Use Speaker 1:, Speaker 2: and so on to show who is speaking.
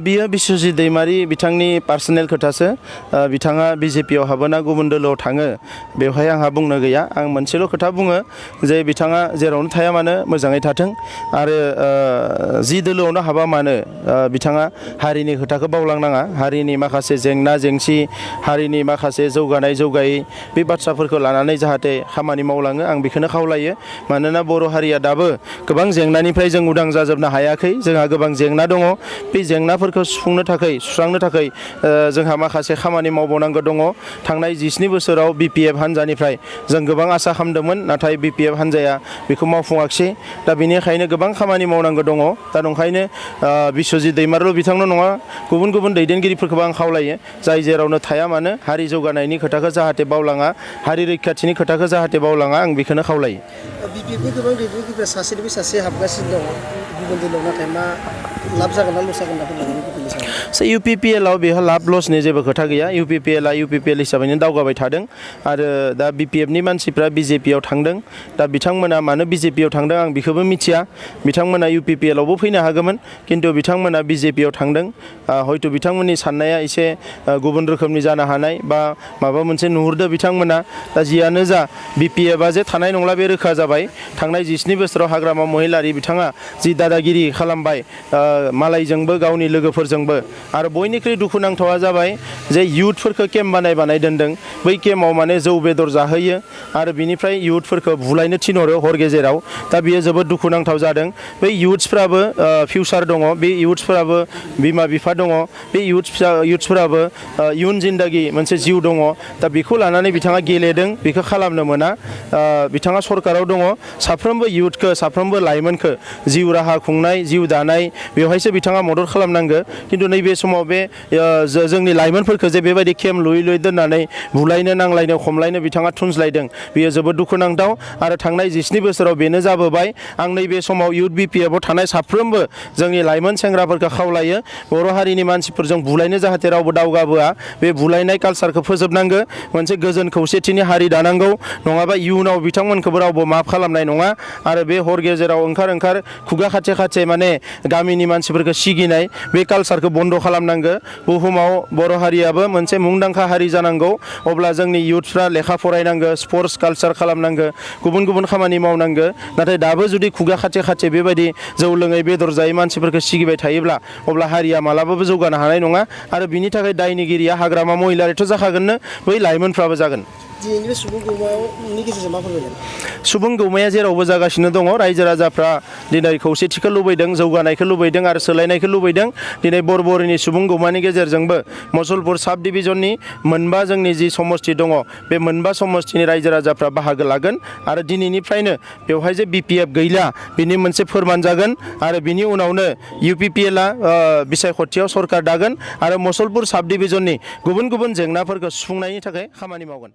Speaker 1: बियो बिश्वजित दैमारी बिथांनि पार्सनेल खोथासो बिथाङा बिजेपियाव हाबोना गुबुन दोलोआव थाङो बेवहाय आंहा बुंनो गैया आं मोनसेल' खोथा बुङो जे बिथाङा जेरावनो थाया मानो मोजाङै थाथों आरो जि दोलोआवनो हाबा मानो बिथाङा हारिनि खोथाखौ बावलांनाङा हारिनि माखासे जेंना जेंसि हारिनि माखासे जौगानाय जौगायै बे बाथ्राफोरखौ लानानै जाहाथे खामानि मावलाङो आं बेखौनो खावलायो मानोना बर' हारिया दाबो गोबां जेंनानिफ्राय जों उदां जाजोबनो हायाखै जोंहा गोबां जेंना दङ बे जेंनाफोरखौ सुस्रांनो थाखाय जोंहा माखासे खामानि मावबावनांगौ दङ थांनाय 17 बोसोराव बिपिएफ हान्जानिफ्राय जों गोबां आसा खालामदोंमोन नाथाय बिपिएफ हान्जाया बेखौ मावफुङाखिसै दा बेनिखायनो गोबां खामानि मावनांगौ दङ दा नंखायनो बिश्वजित दैमारिल' बिथांल' नङा गुबुन गुबुन दैदेनगिरिफोरखौबो आं खावलायो जाय जेरावनो थाया मानो हारि जौगानायनि खोथाखौ जाहाथे बावलाङा हारि रैखाथिनि खोथाखौ जाहाथे बावलाङा आं बेखौनो खावलायो
Speaker 2: बिपिएफनि गोबां दैदेनगिरिफोरा सासेनिफ्राय सासे हाबगासिनो दङ गुबुन दोलोआव नाथाय मा लाब जागोन ना लस जागोन होनना
Speaker 1: इउपिपिएलआव बेहा लाब लसनि जेबो खोथा गैया इउपिपिएलआ इउपिपिएल हिसाबैनो दावगाबाय थादों आरो दा बिपिएफनि मानसिफ्रा बिजेपियाव थांदों दा बिथांमोना मानो बिजेपियाव थांदों आं बेखौबो मिथिया बिथांमोना इउपिपिएलआवबो फैनो हागौमोन खिन्थु बिथांमोना बिजेपियाव थांदों हयथ' बिथांमोननि साननाया एसे गुबुन रोखोमनि जानो हानाय बा माबा मोनसे नुहुरदो बिथांमोना दा जियानो जा बिपिएफआ जे थानाय नंला बे रोखा जाबाय थांनाय 17 बोसोराव हाग्रामा महिलारि बिथाङा जि दादागिरि खालामबाय मालायजोंबो गावनि लोगोफोरजोंबो आरो बयनिख्रुइ दुखुनांथावा जाबाय जे इयुथफोरखौ केम्प बानाय दोनदों बै केम्पआव माने जौ बेदर जाहोयो आरो बिनिफ्राय इयुथफोरखौ बुलायनो थिनहरो हर गेजेराव दा बियो जोबोद दुखुनांथाव जादों बै इयुथ्सफ्राबो फिउचार दङ बे इयुथ्सफोराबो बिमा बिफा दङ बे इयुथ्सफोराबो इयुन जिन्दगि मोनसे जिउ दङ दा बेखौ लानानै बिथाङा गेलेदों बेखौ खालामनो मोना बिथाङा सरकाराव दङ साफ्रोमबो इयुथखौ साफ्रोमबो लाइमोनखौ जिउ राहा खुंनाय जिउ दानाय बेवहायसो बिथाङा मदद खालामनांगौ खिन्थु नैबे समाव बे जोंनि लाइमोनफोरखौ जे बेबायदि केम्प लुयै दोननानै बुलायनो नांलायनो खमलायनो बिथाङा थुनज्लायदों बेयो जोबोद दुखुनांथाव आरो थांनाय 17 बोसोराव बेनो जाबोबाय आं नैबे समाव इयुथ बिपिएफआव थानाय साफ्रोमबो जोंनि लाइमोन सेंग्राफोरखौ खावलायो बर' हारिनि मानसिफोरजों बुलायनो जाहाथे रावबो दावगाबोआ बे बुलायनाय कालसारखौ फोजोबनांगौ मोनसे गोजोन खौसेथिनि हारि दानांगौ नङाबा इयुनाव बिथांमोनखौबो रावबो माफ खालामनाय नङा आरो बे हर गेजेराव ओंखार खुगा खाथे माने गामिनि मानसिफोरखौ सिगिनाय बे कालसारखौ बन्द' खालामनांगौ बुहुमाव बर' हारियाबो मोनसे मुंदांखा हारि जानांगौ अब्ला जोंनि इयुथफ्रा लेखा फरायनांगौ स्पर्ट्स कालसार खालामनांगौ गुबुन खामानि मावनांगौ नाथाय दाबो जुदि खुगा खाथे बेबायदि जौ लोङै बेदर जायै मानसिफोरखौ सिगिबाय थायोब्ला अब्ला हारिया मालाबाबो जौगानो हानाय नङा आरो बिनि थाखाय दायनिगिरिया हाग्रामा महिलारिथ' जाखागोननो बै लाइमोनफ्राबो जागोन सुबुं गौमाया जेरावबो जागासिनो दङ रायजो राजाफ्रा दिनै खौसेथिखौ लुबैदों जौगानायखौ लुबैदों आरो सोलायनायखौ लुबैदों दिनै बरबरिनि सुबुं गौमानि गेजेरजोंबो मुसलपुर साब डिभिजननि मोनबा जोंनि जि समस्ति दङ बे मोनबा समस्तिनि रायजो राजाफ्रा बाहागो लागोन आरो दिनैनिफ्रायनो बेवहाय जे बिपिएफ गैला बिनि मोनसे फोरमान जागोन आरो बिनि उनावनो इउपिपिएलआ बिसायख'थियाव सरकार दागोन आरो मुसलपुर साब डिभिजननि गुबुन जेंनाफोरखौ सुफुंनायनि थाखाय खामानि मावगोन